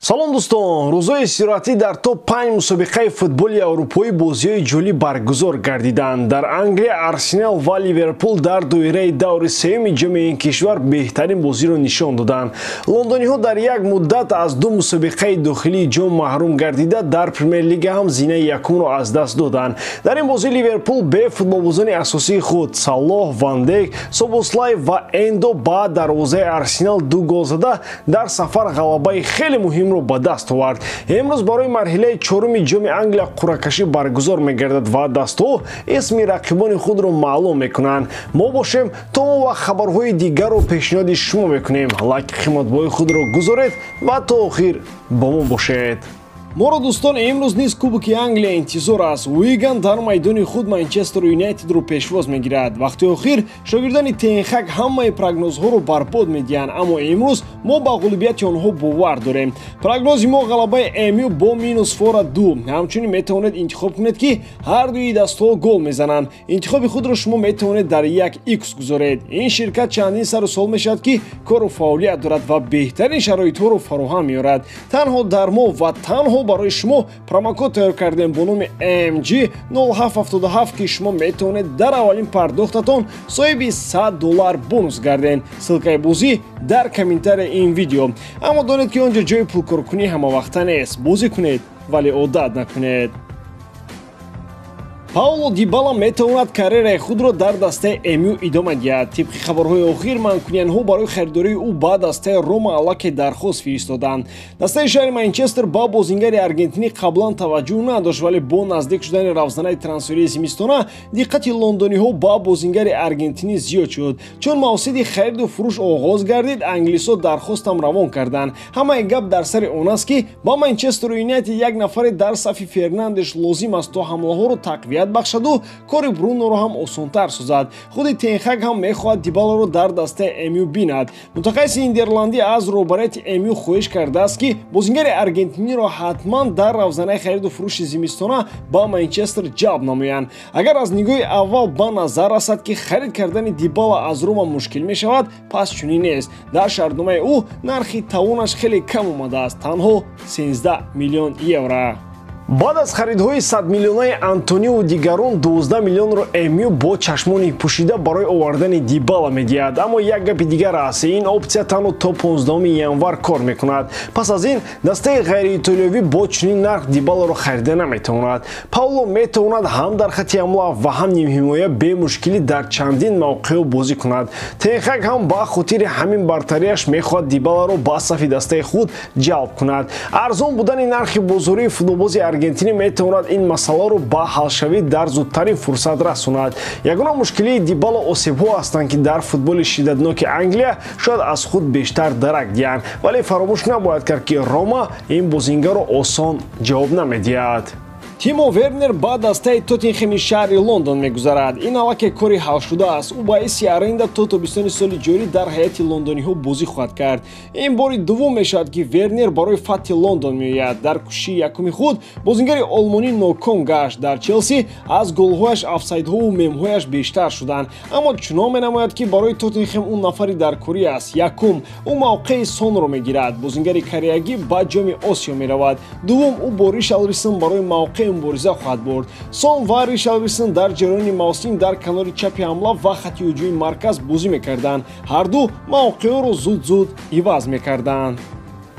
Салом дӯстон, рӯзҳои истироҳатӣ дар топ 5 мусобиқаи футболи аврупоӣ бозиҳои ҷолиб баргузор гардиданд. Дар Англия Арсенал ва Ливерпул дар доираи даври сеюми ҷоми ин кишвар беҳтарин бозиро нишон доданд. Лондониҳо дар як муддат аз ду мусобиқаи дохилии ҷом маҳрум гардида, дар Премер-лига ҳам зинаи якумро аз даст доданд. Дар ин бозӣ Ливерпул бе футболбозони асосии худ Салоҳ, Ван Дейк, Собослай ва Эндо ба дарвозаи Арсенал 2 гол зада, дар сафар ғалабаи хеле муҳимро ба даст овард. Имрӯз барои марҳилаи чоруми ҷоми Англия қуръакашӣ баргузор мегардад ва дастҳо исми рақибони худро маълум мекунанд. Мо бошем то он вақт хабарҳои дигарро пешниҳоди шумо мекунем. Лайки қиматбои худро гузоред ва то охир бо мо бошед. Моро дӯстон имрӯз низ Кубоки Англия интизор аст. Уиган дар майдони худ Манчестер Юнайтедро пешвоз мегирад. Вақти охир шогирдони Тенхак ҳамаи прогнозҳоро барбод медиҳанд, аммо имрӯз мо ба ғолибияти онҳо бовар дорем. Прогнози мо ғалабаи МЮ бо минус фора 2. Ҳамчунин метавонед интихоб кунед, ки ҳар дуи дастҳо гол мезананд. Интихоби худро шумо метавонед дар 1x гузоред. Ин ширкат чандин сару сол мешавад, ки кору фаъолият дорад ва беҳтарин шароитҳоро фароҳам меорад. Танҳо дар мо ва танҳо барои шумо промокод тайёр кардем бо номи MG 0777, ки шумо метавонед дар аввалин пардохтатон соҳиби $100 бонус гардед. Ссылкаи бозӣ дар комментарияи ин видео. Аммо донед, ки он ҷо ҷои пулкоркунӣ ҳамавақта нест. Бозӣ кунед, вале одат накунед. Пауло Дибала метавонад карьераи худро дар дастаи МЮ идома диҳад. Тибқи хабарҳои охир, манкуниянҳо барои харидории ӯ ба дастаи Рома аллакай дархост фиристоданд. Дастаи шаҳри Манчестер ба бозингари аргентинӣ қаблан таваҷҷӯҳ надошт, вале бо наздик шудани равзанаи трансферии зимистона диққати лондониҳо ба бозингари аргентинӣ зиёд шуд. Чун мавсиди хариду фурӯш оғоз гардид, англисҳо дархостам равон карданд. Ҳамаи гап дар сари он аст, ки ба Манчестер Юнайтед як нафаре дар сафи Фернандеш лозим аст, то ҳамлаҳоро тақвият бахшаду кори Бруноро ҳам осонтар созад. Худи Тенхак ҳам мехоҳад Дибаларо дар дастаи МЮ бинад. Мутахассиси нидерландӣ аз роҳбарияти МЮ хоҳиш кардааст, ки бозингари аргентиниро ҳатман дар равзанаи хариду фурӯши зимистона ба Манчестер ҷалб намоянд. Агар аз нигоҳи аввал ба назар расад, ки харид кардани Дибала аз Рома мушкил мешавад, пас чунин нест. Дар шартномаи ӯ нархи тавонаш хеле кам омадааст, танҳо 13 миллион евро. Баъд аз харидҳои 100 миллионаи Антониу дигарон 12 миллионро МЮ бо чашмони пӯшида барои овардани Дибала медиҳад. Аммо як гапи дигар аст: ин опсия танҳо то 15 январ кор мекунад. Пас аз ин дастаи ғайриитолиёвӣ бо чунин нарх Дибаларо харида наметавонад. Пауло метавонад ҳам дар хати ҳамла ва ҳам нимҳимоя бемушкилӣ дар чандин мавқеъ бозӣ кунад. Тенхак ҳам ба хотири ҳамин бартарияш мехоҳад Дибаларо ба сафи дастаи худ ҷалб кунад. Арзон будани нархи бозории футболбози Аргентинӣ метавонад ин масъаларо ба ҳалшавӣ дар зудтарин фурсат расонад. Ягона мушкилии Дибала осебҳо ҳастанд, ки дар футболи шиддатноки Англия шояд аз худ бештар дарак диҳанд, вале фаромӯш набояд кард, ки Рома ин бозингарро осон ҷавоб намедиҳад. Тимо Вернер ба дастаи Тоттенхеми шаҳри Лондон мегузарад. Ин аллакай кори ҳалшуда аст. Ӯ ба ҳайси аренда то тобистони соли ҷорӣ дар ҳайати лондониҳо бозӣ хоҳад кард. Ин бори дуввум мешавад, ки Вернер барои Фатҳи Лондон меояд. Дар кӯшиши якуми худ бозингари олмонӣ ноком гашт. Дар Челси аз голҳояш офсайдҳову мемҳояш бештар шуданд, аммо чунон менамояд, ки барои Тоттенхем ӯ нафари даркорӣ аст. Якум, ӯ мавқеи Сонро мегирад. Бозингари кореягӣ ба ҷоми Осиё меравад. Дуввум, ӯ бо Ришарлисон барои мавқеи мубориза хоҳад бурд. Сон ва Ришарлисон дар ҷараёни мавсим дар канори чапи ҳамла ва хати ҳуҷуми марказ бозӣ мекарданд. Ҳарду мавқеъро зуд-зуд иваз мекарданд.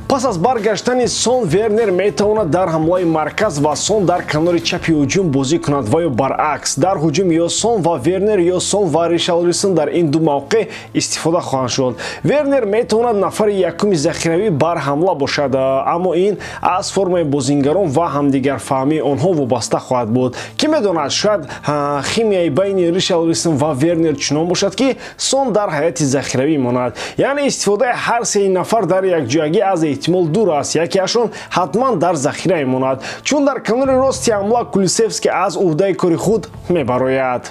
Пас аз баргаштани Сон, Вернер метавонад дар ҳамлаи марказ ва Сон дар канори чапи ҳуҷум бозӣ кунад ва ё баръакс. Дар ҳуҷум ё Сон ва Вернер, ё Сон ва Ришарлисон дар ин ду мавқеъ истифода хоҳанд шуд. Вернер метавонад нафари якуми захиравӣ бар ҳамла бошад, аммо ин аз формаи бозингарон ва ҳамдигарфаҳмии онҳо вобаста хоҳад буд. Кӣ медонад, шояд химияи байни Ришарлисон ва Вернер чунон бошад, ки Сон дар ҳайати захиравӣ монад. Яъне истифодаи ҳар сеи нафар дар якҷоягӣ аз эҳтимол дур аст. Якеашон ҳатман дар захира мемонад, чун дар канори рости ҳамла Кулисевский аз уҳдаи кори худ мебарояд.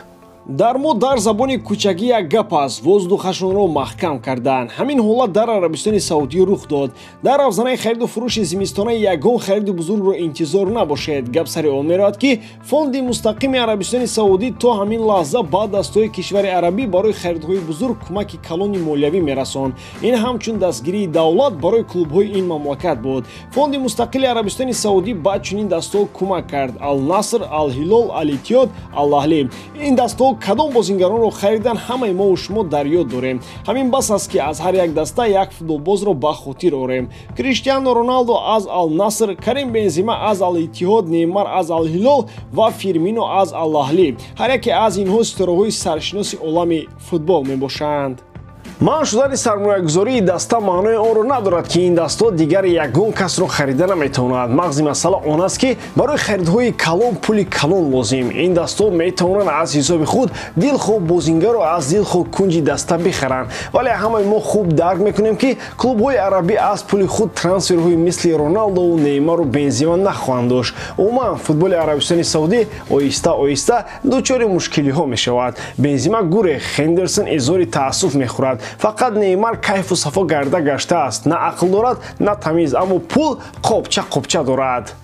Дар мо дар забони кӯчагӣ як гап аст: воздухашонро маҳкам карданд. Ҳамин ҳолат дар Арабистони Саудӣ рух дод. Дар равзанаи хариду фурӯши зимистона ягон хариди бузургро интизор набошед. Гап сари он меравад, ки фонди мустақими Арабистони Саудӣ то ҳамин лаҳза ба дастҳои кишвари арабӣ барои харидҳои бузург кӯмаки калони молиявӣ мерасонд. Ин ҳамчун дастгирии давлат барои клубҳои ин мамлакат буд. Фонди мустақили Арабистони Саудӣ ба чунин дастҳо кӯмак кард: Ал-Наср, Ал-Ҳилол, Ал-Иттиҳод, Ал-Аҳлӣ. Ин дастҳо кадом бозингаронро харидан, ҳамаи мову шумо дар ёд дорем. Ҳамин бас аст, ки аз ҳар як даста як футболбозро ба хотир орем. Криштиано Роналдо аз Ал-Наср, Карим Бензима аз Ал-Иттиҳод, Неймар аз Ал-Ҳилол ва Фирмино аз Ал-Аҳлӣ. Ҳар яке аз инҳо ситораҳои саршиноси олами футбол мебошанд. Манъ шудани сармоягузории даста маънои онро надорад, ки ин дастҳо дигар ягон касро харида наметавонад. Мағзи масъала он аст, ки барои харидҳои калон пули калон лозим. Ин дастҳо метавонанд аз ҳисоби худ дилхоҳ бозингарро аз дилхоҳ кунҷи даста бихаранд, вале ҳамаи мо хуб дарк мекунем, ки клубҳои арабӣ аз пули худ трансферҳои мисли Роналдову Неймару Бензима нахоҳанд дошт. Умуман, футболи Арабистони Саудӣ оҳиста оҳиста дучори мушкилиҳо мешавад. Бензима гурех, Хендерсон изҳори таассуф мехӯрад. Фақат Неймар кайфу сафо гарда гаштааст. На ақл дорад, на тамиз, аммо пул қопча қопча дорад.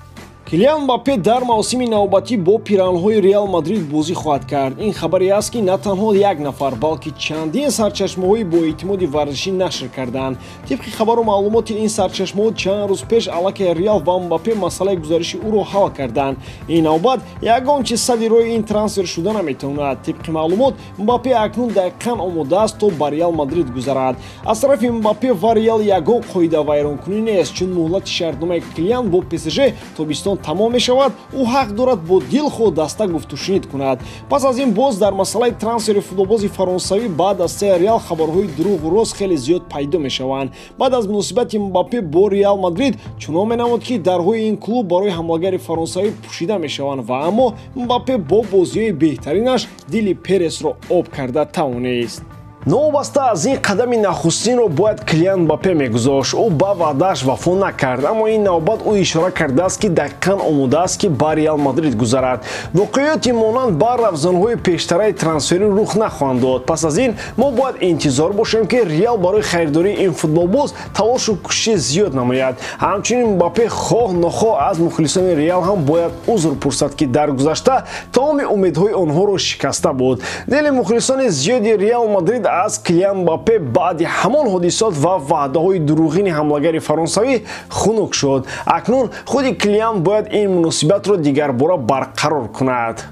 Килиан Мбаппе дар мавсими навбатӣ бо пиранҳои Реал Мадрид бозӣ хоҳад кард. Ин хабаре аст, ки на танҳо як нафар, балки чандин сарчашмаҳои боэътимоди варзишӣ нашр карданд. Тибқи хабару маълумоти ин сарчашмаҳо, чанд рӯз пеш аллакай Реал ва Мбаппе масъалаи гузариши ӯро ҳал карданд. Ин навбат ягон чиз садди роҳи ин трансфер шуда наметавонад. Тибқи маълумот, Мбаппе акнун дақиқан омода аст, то ба Реал Мадрид гузарад. Аз тарафи Мбаппе ва Реал ягон қоидавайронкунӣ нест, чун муҳлати шартномаи Килиан бо ПСЖ тобистон тамом мешавад. Ӯ ҳақ дорад бо дилхоҳ даста гуфтушунид кунад. Пас аз ин боз дар масъалаи трансфери футболбози фаронсавӣ ба дастаи Реал хабарҳои дурӯғу рост хеле зиёд пайдо мешаванд. Баъд аз муносибати Мбаппе бо Реал Мадрид чунон менамуд, ки дарҳои ин клуб барои ҳамлагари фаронсавӣ пӯшида мешаванд, ва аммо Мбаппе бо бозиҳои беҳтаринаш дили Пересро об карда тавонист. Новобаста аз ин, қадами нахустинро бояд Килиан Мбаппе мегузошт. Ӯ ба ваъдааш вафо накард, аммо ин навбат ӯ ишора кардааст, ки дақиқан омода аст, ки ба Реал Мадрид гузарад. Воқеиёти монанд ба равзанҳои пештараи трансферӣ рух нахоҳанд дод. Пас аз ин мо бояд интизор бошем, ки Реал барои харидории ин футболбоз талошу кӯшиши зиёд намояд. Ҳамчунин Мбаппе хоҳ нохоҳ аз мухлисони Реал ҳам бояд узр пурсад, ки дар гузашта тамоми умедҳои онҳоро шикаста буд. Дили мухлисони зиёди Реал Мадрид аз Килиан Мбаппе баъди ҳамон ҳодисот ва ваъдаҳои дурӯғини ҳамлагари фаронсавӣ хунук шуд. Акнун худи Килиан бояд ин муносибатро дигарбора барқарор кунад.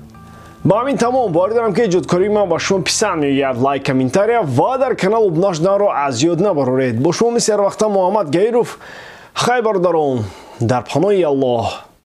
Ба ҳамин тамом. Боварӣ дорам, ки эҷодкории ман ба шумо писанд меояд. Лайк, комментария ва дар канал обуна шуданро аз ёд набароред. Бо шумо мисли ҳар вақта Муҳаммад Гаиров. Хайр, бародарон, дар паноҳи Аллоҳ.